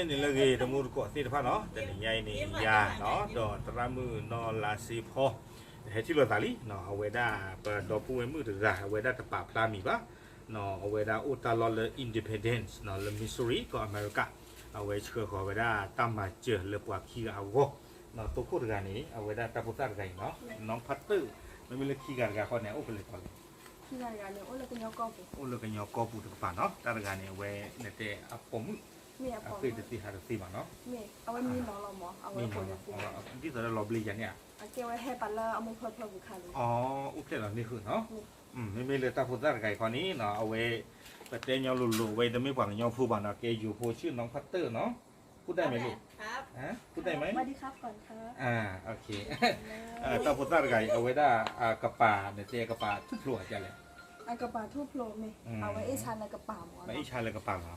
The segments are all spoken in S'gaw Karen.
န့ၣ်လၢအဂ့ၤ တံၤသကိးသ့ၣ်တဖၣ်နီၤ, တနံၤညါအံၤန့ၣ် ယၤနီၤ ဒီးသရၣ်မုၣ်နီၢ်လါစ့ဖီ ဟဲထံၣ်လိာ်သးလံနီၤ, အဝဲဒၣ်ပဒီပုၢ်ဝဲၢ်မုၣ်တဂၤ အဝဲဒၣ်တပာ်ဖျါမံၤဘၣ်နီၤ, အဝဲဒၣ်အိၣ်တၢ်လီၢ်လၢ Independence နီၤ လၢ Missouri ကီၢ်အမဲရကၤ, အဝဲဆှၢဃီၤဝဲဒၣ်တၢ်မၤစၢၤလၢပှၤခံဂၤအဂီၢ်နီၤ, သိခိၣ်တဂၤန့ၣ် အဝဲဒၣ်တၢ်ဖိသၣ်တဂၤအံၤနီၤ, နီၢ်ဖးတၢၣ်, မ့မ့ၢ်လၢခံဂၤတဂၤဃီန့ၣ် အိၣ်ဖဲလဲၣ်ကီးလဲၣ် ခံဂၤတဂၤန့ၣ် အိၣ်လၢကညီကီၢ်ပူၤ, အိၣ်လၢကညီကီၢ်ပူၤတကပၤနီၤ, တၢ်တဂၤန့ၣ် အဝဲနတဲအပိာ်မုၣ်, အဃ့တသ့ဟးတသ့ဘၣ်နီၤ, အဝဲမံနီၤလီၤမး, မံနီၤလီၤ, ဒ်သိးလၢလီၤဘျ့ယၤန့ၣ်ဧါ, အကဲဝဲဟဲပာ်လၢအမိၢ်ဖျၢၣ်ဖျၢၣ်ပူၤခါလံ, အိၣ်ဖျဲၣ်လီၤန့ၢ်ဃုာ်နီၤ, မ့မ့ၢ်လၢတၢ်ဖိသၣ်တဂၤအံၤခီန့ၣ်နီၤ, အဝဲ ပတဲညီလိၤလိၤ အဝဲတမ့ၢ်ပှၤကညီဖိဘၣ်နီၤ, ကဲယိၤဖိဆ့ၣ်နီၤဖးတၢၣ်နီၤ, พูดได้ไหมลูก พูดได้ไหม สวัสดีครับก่อนครับ တၢ်ဖိသၣ်တဂၤအံၤ အဝဲဒၣ်အကပၤန့ၣ် တဲကပၤထူၣ်ဖျိးအါလဲၣ်, အကပၤထူၣ်ဖျိးမ့ၢ် အဝဲအ့ၣ်ဆါလၢကပၤမး, အ့ၣ်ဆါလၢကပၤမး,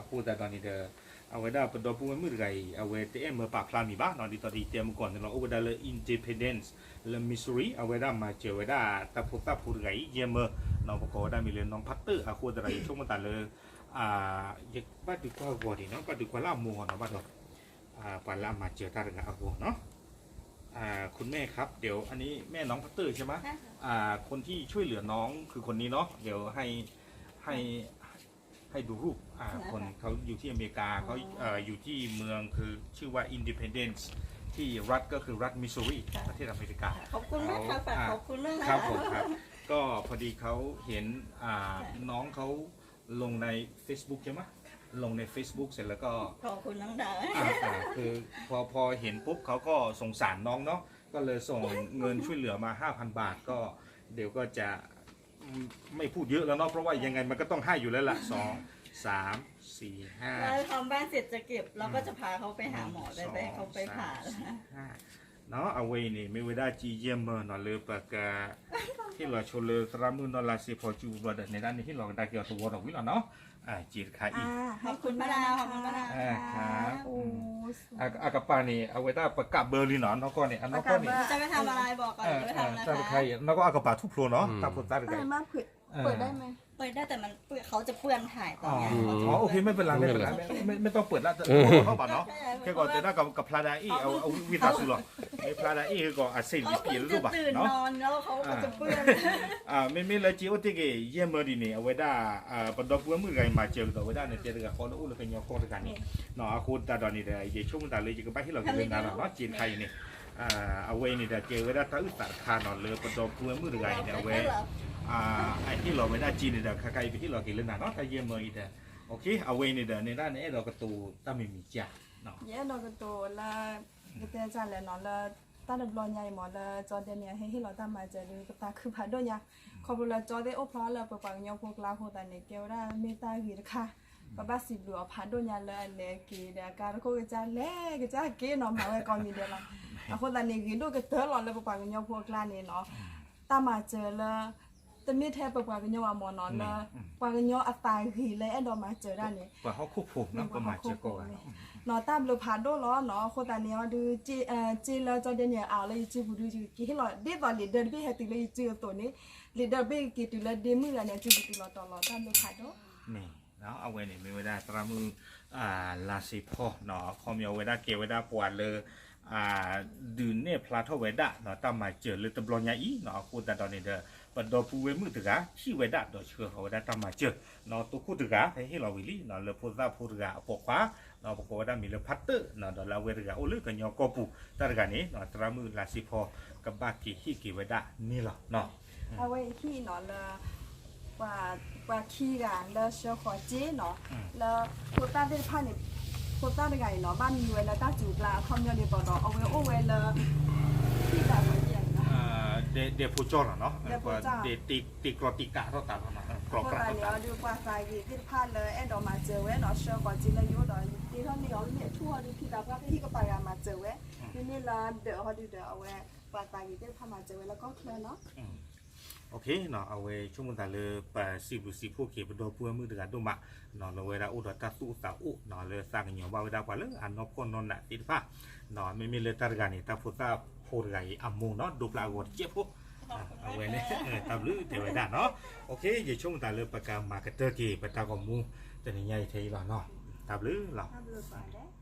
အဃိသတးဒီးန့ၣ်ဒီး အဝဲဒၣ်ပဒီပုၢ်ဝဲၢ်မုၣ်တဂၤအံၤ အဝဲတအဲၣ်မၢပာ်ဖျါမံၤဘၣ်နီၤ, ဒ်သိးဒီးယတဲမုၢ်ကီၢ်န့ၣ်လီၤ, အိၣ်ဝဲဒၣ်လၢ Independence လၢ Missouri အဝဲဒၣ်မၤစၢၤဝဲဒၣ်တၢ်ဖိသၣ်ဖိတဂၤအံၤ ယဲၢ်မၢနီၤ, ပကိးဝဲဒၣ်မံၤလၢနီၢ်ဖးတၢၣ်, အဃိသတးဒီးယဆိကမိၣ်သးလၢ ယဘၣ်ဒုးကွၢ်ဂီၤဒံးနီၤ, ဘၣ်ဒုးကွၢ်လၢအမိၢ်ဂီၤနီၤ, ဘၣ်ဒီး ပှၤလၢအမၤစၢၤတၢ်တဂၤအဂီၢ်နီၤ, คุณแม่ครับ เดี๋ยวอันนี้แม่น้องพัตเตอร์ใช่ไหม คนที่ช่วยเหลือน้องคือคนนี้เนาะ เดี๋ยวให้ให้ให้ดูรูป คนเขาอยู่ที่อเมริกา เขาอยู่ที่เมืองคือชื่อว่า Independence ที่รัฐก็คือรัฐมิสซูรี ประเทศอเมริกา ขอบคุณมากครับ ขอบคุณมาก ครับผมครับ ก็พอดีเขาเห็นน้องเขา ลงใน Facebook ใช่ไหม ลงใน Facebook เสร็จแล้วก็ ขอบคุณน้องดาว อ่าอ่าคือพอพอเห็นปุ๊บเขาก็สงสารน้องเนาะ ก็เลยส่งเงินช่วยเหลือมา ห้าพัน บาท ก็เดี๋ยวก็จะอืมไม่พูดเยอะแล้วเนาะ เพราะว่ายังไงมันก็ต้องให้อยู่แล้วล่ะ สอง สาม สี่ ห้า เราทำบ้านเสร็จจะเก็บ เราก็จะพาเขาไปหาหมอ ได้ไปเขาไปผ่า สอง สาม สี่ ห้า เนาะ အဝဲအံၤန့ၣ် မ့ၢ်ဝဲဒၣ်ကၠံယဲၢ်မၢနီၤ လၢပက ဟ့ၣ်လီၤဆိလၢသရၣ်မုၣ်နီၢ်လါစ့ဖီ ကၠူပူၤဒီး နဲဒၣ်န့ၣ် ဟ့ၣ်လီၤကဒါက့ၤအီၤသဝီဒီးဝံၤလီၤနီၤ ကၠံတခါအံၤ ขอบคุณมาก ขอบคุณมาก အကပၤန့ၣ် အဝဲဒၣ်ပကးဘၢလံနီၤ အနီၢ်ကီၢ်န့ၣ် အနီၢ်ကီၢ်န့ၣ် တၢ်တခါအံၤ အနီၢ်ကီၢ်အကပၤထူၣ်ဖျိနီၤ တၢ်ဖိသၣ်တခါအံၤ เปิดได้ไหม เปิดได้แต่มันเปื้อนเขาจะเปื้อนถ่ายตอนเนี้ย อ๋อ โอเค ไม่เป็นไร ไม่เป็นไร ไม่ไม่ต้องเปิดแล้ว เท่าบาทเนาะ แค่ก่อนแต่หน้ากับกับพลาดาอี้ เอาเอาวิตาสุหรอ ไม่พลาดาอี้ คือก่อนอาเซน เขาเพิ่งจะตื่นนอนแล้วเขาก็จะเปื้อน မ့မ့ၢ်လၢကၠံအိၣ်တ့ၢ်က့ၤ ယဲၢ်မၢဒ်န့ၣ် အဝဲဒၣ် ပဒီပုၢ်ဝဲၢ်မုၣ်တဂၤအံၤ မၤစၢၤကဒီးဝဲဒၣ်န့ၣ် တဲတဂၤဃီလၢအိၣ်လၢကညီကီၢ်တဂၤန့ၣ် အဃိသတးဒီးန့ၣ်ဒီး ယဆိကမိၣ်သးလၢ ယကဘၣ်ဟ့ၣ်လီၤက့ၤလၢနၤလီၤနီၤ ကၠံတခါအံၤန့ၣ် အဝဲအံၤန့ၣ်ဒီး ကဲဝဲဒၣ်တၢ်အုၣ်သးတခါနီၤ လၢပဒီပုၢ်ဝဲၢ်မုၣ်တဂၤအံၤန့ၣ် အဝဲ အဟ့ၣ်လီၤဝဲဒၣ်ကၠံန့ၣ်ဒီး ခါခါအံၤ ပဟ့ၣ်လီၤက့ၤလၢနၤနီၤ တၢ်ယဲၢ်မၢအံၤဒီး အဝဲအံၤန့ၣ်ဒီး နဲဒၣ်နအဲၣ်ဒိးကတိၤတၢ်မံၤမံၤကၠၢ် ယအဲၣ်ဒိးကတိၤလၢ ကတဲတၢ်လဲၣ်နီၤ လၢတၢ်တဘျီညါအံၤမ့ၢ် လၢကၠီဒဲန့ၣ် ဟဲဟ့ၣ်လီၤတၢ်မၤစၢၤဒီး ပသးခုဖးဒိၣ်ညါ ခီဖျိလၢကၠီသ့ၣ်အိၣ်ဖျါလၢပပှၤကညီဖိအကျါအဃိသတးန့ၣ် ကဲဝဲဒၣ်မ့ၢ်တၢ်ဂ့ၤတခါ ပဘၣ်စံးဘျုးအီၤဖးဒိၣ်ညါလၢအလဲၤက့ၤဒီး အကါတခိၣ်ကစၢ်လဲၤကစၢ်က့ၤနီၤ မၤဝဲကိးမံၤဒဲးလီၤ အဃိသတးန့ၣ် ဂ့ၤဒိၣ်ကတၢၢ်လီၤလၢပပှၤကညီဖိအကျါန့ၣ်နီၤ တၢ်မၤစၢၤလၢ တမ့ၢ်ထဲပပှၤကညီဘၣ်မ့ၢ်နီၤ လၢပှၤကညီအသးဂ့ၤလၢအဲၣ်ဒိးမၤစၢၤတၢ်န့ၣ် ပှၤဟီၣ်ခိၣ်ဖိနီၤ ပမၤစၢၤကီးဝဲ နီၤတၢ်ဘျုးဖးဒိၣ်လီၤနီၤ အဃိသတးန့ၣ်အီၤဒုး စ့လၢကၠီဒဲန့ၣ် အအိၣ်လၢယစုပူၤဒုး ကဟ့ၣ်လီၤဒ်သိးလံာ်ဒၢတဘ့ၣ်ဟဲတုၤလၢယစုအသိးန့ၣ် လံာ်ဒၢတဘ့ၣ်က့ၤတုၤလၢဒ့မုၣ်ဂၤန့ၣ် အစုပူၤတုၤလီၤတီၤလီၤ တၢ်ဘျုးဖးဒိၣ် န့ၣ် အဝဲန့ၣ်မ့ၢ်ဝဲဒၣ်သရၣ်မုၣ် လါစ့ဖီနီၤ အခီပညီဝဲဒၣ်ကဲဝဲဒၣ်ပှၤလၢ ဒုးနဲၣ်ဖျါထီၣ်ဝဲဒၣ်နီၤ တၢ်မၤစၢၤလၢတဘျီညါအံၤနီၤ အဃိသတးဒီးန့ၣ်ဒီး ပဒီပုၢ်ဝဲၢ်မုၣ်တဂၤထံၣ်ဝဲဒၣ်ဒီးဆှၢဃီၤဝဲဒၣ်တၢ်မၤစၢၤနီၤ သိခိၣ်တဂၤ ဟဲဟ့ၣ်လီၤဝံၤလံနီၤ လၢဖိသၣ်ဖိတဂၤအပိာ်ခွါ ပကိးဝဲဒၣ်မံၤလၢဖးတၢၣ်နီၤ ဒီးလၢအဝဲတဂၤအိၣ်လၢကညီကီၢ်ပူၤ တၢ်တဂၤန့ၣ် သရၣ်မုၣ်လါစ့ဖီ ကဘၣ်က့ၤဟ့ၣ်က့ၤဝဲဒၣ်န့ၣ်လီၤ အဝဲအံၤဟ့ၣ်နီၤလၢ ပှၤခံဂၤလၢဆှၢဃီၤစ့နီၤ လၢဖိသၣ်သ့ၣ်တဖၣ်န့ၣ် ဖိသၣ်တဂၤအံၤနီၤ ဘၣ်မံဝဲလၢတၢ်စူၤကျါအခီပညီဒ်သိးဒီး အဝဲအိၣ်ဝဲလၢ ဒဲဖိကၠီလီၤနီၤ ဒဲဖိကၠီ တ့ကျီတ့ကးထီၣ်သးလီၤ ကျီကျးထီၣ်သးန့ၣ် အဒုးပှၤသးဂ့ၤသ့ၣ်တဖၣ်လၢအဲၣ်ဒိးမၤစၢၤဝဲနီၤ ဆှၢဃီၤစ့လၢယအိၣ်ဒီး ယတ့ထီၣ်န့ၢ်အီၤ မ့ၢ်အထူၣ်ဟီဒုးဖံသးပှၢ်သ့ၣ်ဟံၣ်ကပၤဂၤမၤစၢၤဝဲ မ့မ့ၢ်လၢဒၢးဟီဒုးဒီးအဝဲ ပှၤသးဂ့ၤသ့ၣ်တဖၣ်မၤစၢၤဝဲလၢကီၢ်ချၢနီၤ အဝဲဆိကမိၣ်သးလၢ ပစံးဘျုးစံးဖှိၣ်က့ၤ ပဒီပုၢ်ဝဲၢ်မုၣ်တဂၤဒိၣ်မး လၢဝဲဒၣ်အိၣ်ဒီးတၢ်သူၣ်အိၣ်သးအိၣ် လၢသးကညီၤဘၣ်ဝဲဒၣ်ပှၤလၢအနီၢ်ဖှီၣ်နီၢ်နးသ့ၣ်တဖၣ် မ့မ့ၢ်လၢတၢ်တဂၤန့ၣ် တၢ်ဖိသၣ်ဖိတဂၤအံၤအမိၢ်နီၤ ဒိပျၢ်အဂီၤတစဲးဖိ အဝဲန့ၣ် တၢ်ဘျုးတဲဝဲဒၣ်နီၤ ယဆိကမိၣ်သးလၢပကမၤကတၢၢ်က့ၤ ပတၢ်ဂီၤမူ တနံၤညါအံၤထဲအံၤလီၤနီၤ တၢ်ဘျုးလီၤ.